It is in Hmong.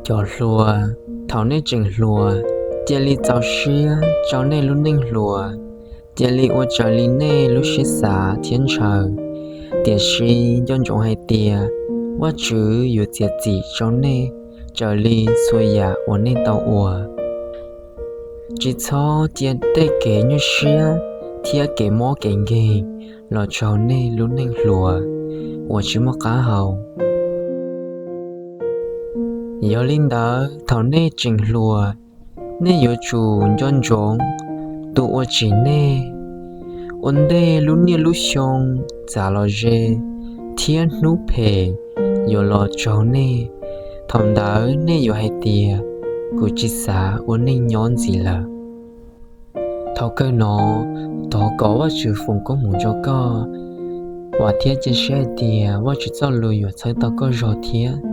Cov hluas, thaum nej tseem hluas, cia li txaus siab rau nej lub neej hluas. Cia li ua raws li nej lub siab xav thiab ntshaw. Tiam sis nco ntsoov hais tias Vajtswv yuav txiav txim rau nej raws li txhua yam uas nej tau ua. Tsis txhob cia tej kev nyuaj siab thiab kev mob kev nkeeg los tsaug nej lub neej hluas uas tsis muaj qab hau. Yog li ntawd, thaum nej tseem hluas, nej yuav tsum nco ntsoov tus uas tsim nej. Ua ntej lub niaj lub xyoo txav los ze thiab hnub phem yuav los tsaug nej, thaum ntawd nej yuav hais tias, Kuv tsis xav ua neej nyob ntxiv lawm. Thaum kawg no, thov kom Vajtswv foom koob hmoov rau koj, vam thiab cia siab hais tias Vajtswv txoj lus yuav txhawb tau koj zog thiab.